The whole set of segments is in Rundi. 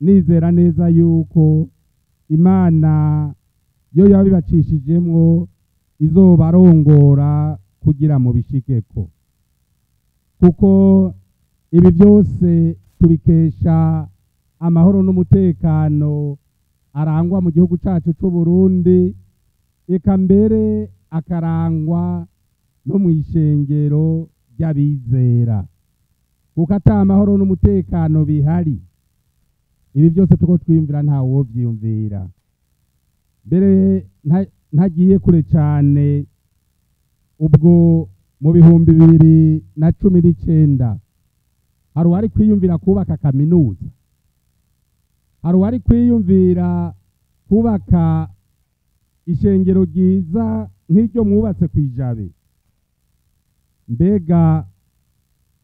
Nizera neza yuko Imana yo yabibacishijemwo izobarongora kugira mu bishikeko, kuko ibi byose tubikesha amahoro n'umutekano arangwa mu gihugu cacu c'u Burundi, eka mbere akarangwa no mu ishengero ry'abizera, kuko ata amahoro n'umutekano bihari ibi byose tuko twiyumvira nta wovyiyumvira. Mbere ntagiye kure cane, ubwo mu 2019 hari uwari kwiyumvira kubaka kaminuza, hari uwari kwiyumvira kubaka ishengero ryiza nk'iryo mwubatse kw'Ijabe. Mbega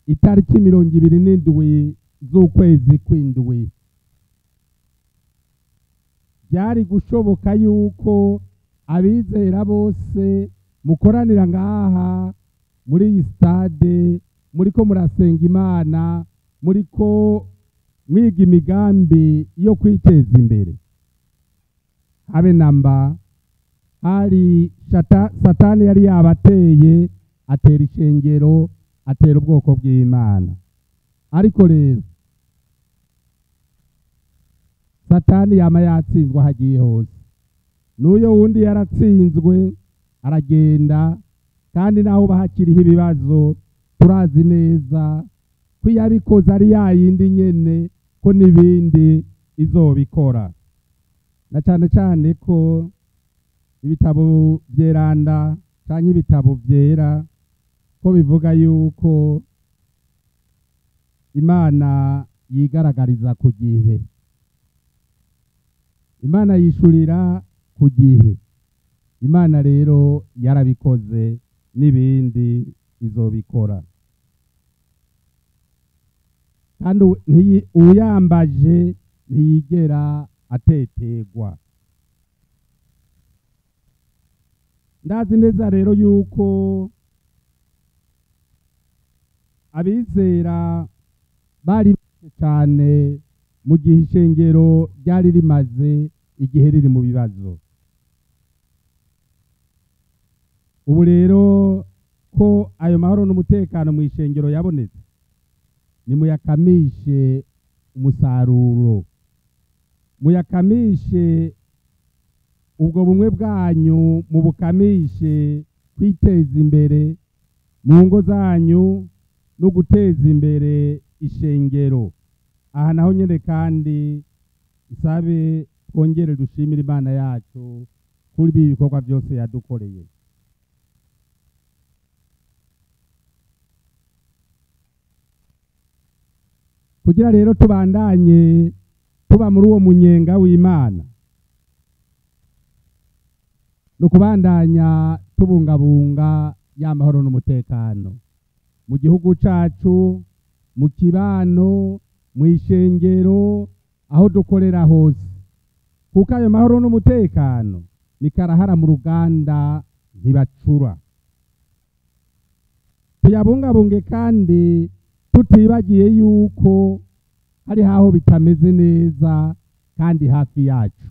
itariki 27 z'ukwezi kw'indwi byari gushoboka yuko abizera bose mukoranira ngaha muri iyi stade, muriko murasenga Imana, muriko mwiga imigambi yo kwiteza imbere? Habe namba. Hari Satani yari yabateye, atera ishengero, atera ubwoko bw'Imana. Ariko rero Satani yama yatsinzwe ahagiye hose, n'uyo wundi yaratsinzwe aragenda, kandi naho bahakiriho ibibazo turazi neza ko iyabikoze ari yayindi nyene, ko n'ibindi izobikora, na cane cane ko ibitabo vyeranda canke ibitabo vyera ko bivuga yuko Imana yigaragariza ku gihe, Imana yishurira ku gihe. Imana rero yarabikoze n'ibindi izobikora, kandi uwuyambaje ntiyigera atetegwa. Ndazi neza rero yuko abizera bari cyane mu gihe ishengero ryari rimaze igihe riri mu bibazo. Ubu rero ko ayo mahoro n'umutekano mu ishengero yabonetse, nimuyakamishe umusaruro, muyakamishe ubwo bumwe bwanyu, mubukamishe kwiteza imbere mu ngo zanyu no guteza imbere ishengero. Aha naho nyene kandi nsabe twongere dushimire Imana yacu kuri ibi bikorwa byose yadukoreye. Kugira rero tubandanye tuba muri uwo munyenga w'Imana, no kubandanya tubungabunga ya mahoro n'umutekano mu gihugu cacu, mu kibano, mu ishengero, aho dukorera hose, kuko ayo mahoro n'umutekano ni karahara mu ruganda ntibacura. Tuyabungabunge kandi tutibagiye yuko hari aho bitameze neza kandi hafi yacu.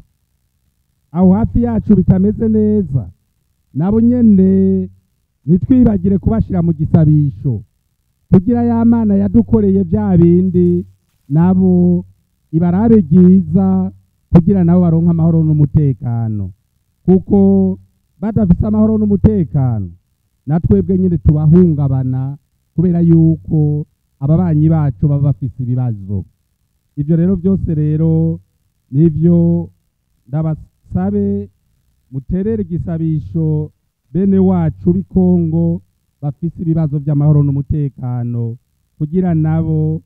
Aho hafi yacu bitameze neza nabo nyene nitwibagire kubashira mu gisabisho, kugira ya Mana yadukoreye bya bindi nabo ibarabe ryiza, kugira nabo baronke amahoro n'umutekano. Kuko badafise amahoro n'umutekano natwebwe nyine turahungabana, kubera yuko ababanyi bacu baba bafise ibibazo. Ibyo rero byose rero nivyo ndabasabe muterere igisabisho bene wacu b'ikongo bafise ibibazo by'amahoro n'umutekano, kugira nabo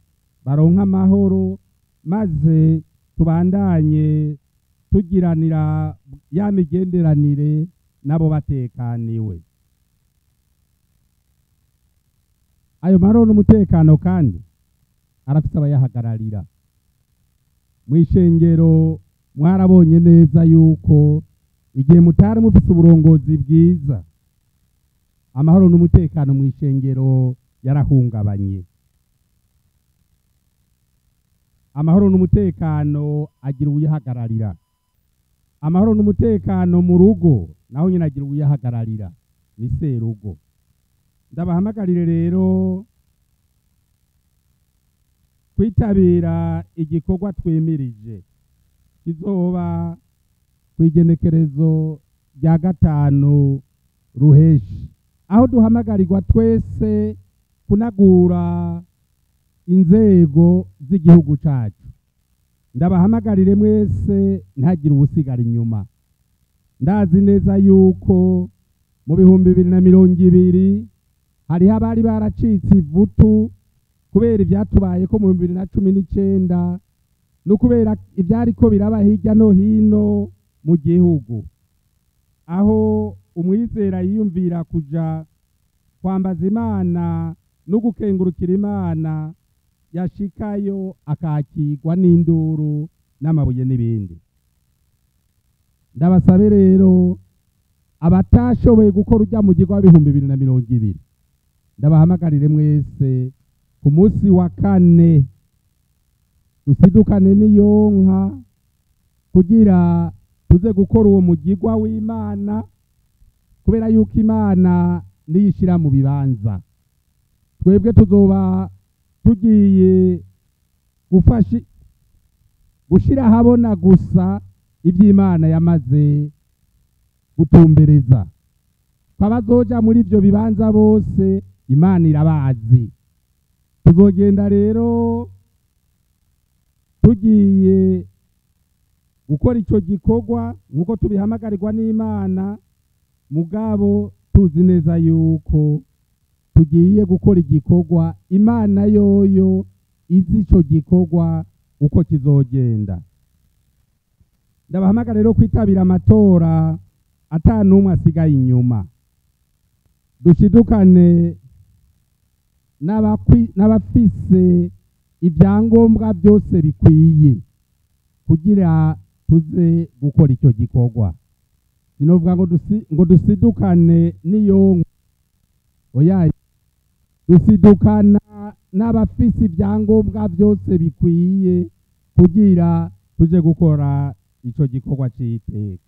baronke amahoro, maze tubandanye tugiranira ya migenderanire nabo batekaniwe. Ayo mahoro n'umutekano kandi arafise abayahagararira. Mu ishengero mwarabonye neza yuko igihe mutari mufise uburongozi bwiza, amahoro n'umutekano mu ishengero yarahungabanye. Amahoro n'umutekano agira uwuyahagararira. Amahoro n'umutekano mu rugo naho nyine agira uwuyahagararira, ni serugo. Ndabahamagarire rero kwitabira igikorwa twimirije kizoba kw'igenekerezo rya 5 Ruheshi, aho duhamagarirwa twese kunagura inzego z'igihugu cacu. Ndabahamagarire mwese, ntagire uwusigara inyuma. Ndazi neza yuko mu 2020 hariho abari baracitse ivutu kubera ivyatubayeko mu 2019 no kubera ivyariko biraba hirya no hino mu gihugu, aho umwizera yiyumvira kuja kwambaza Imana no gukengurukira Imana, yashikayo akakirwa n'induru n'amabuye n'ibindi. Ndabasabe rero abatashoboye gukora urya mugirwa wa 2020, ndabahamagarire mwese ku munsi wa 4 dusidukane n'iyonka kugira tuze gukora uwo mugirwa w'Imana, kubera yuko Imana niyishira mu bibanza. Twebwe tuzoba tugiye gufasha gushira ahabona gusa ivy'Imana yamaze gutumbereza. Abazoja muri ivyo bibanza bose Imana irabazi. Tuzogenda rero tugiye gukora ico gikorwa nk'uko tubihamagarirwa n'Imana, mugabo tuzi neza yuko tugiye gukora igikorwa Imana yoyo izi ico gikorwa uko kizogenda. Ndabahamagara rero kwitabira amatora ata n'umwe asigaye inyuma. Dushidukane n'abafise ibyangombwa byose bikwiye kugira tuze gukora icyo gikorwa. Sinovuga ngo dusidukane n'iyo, oya, dusidukana n'abafise ibyangombwa byose bikwiye kugira tuje gukora ico gikorwa c'iteka.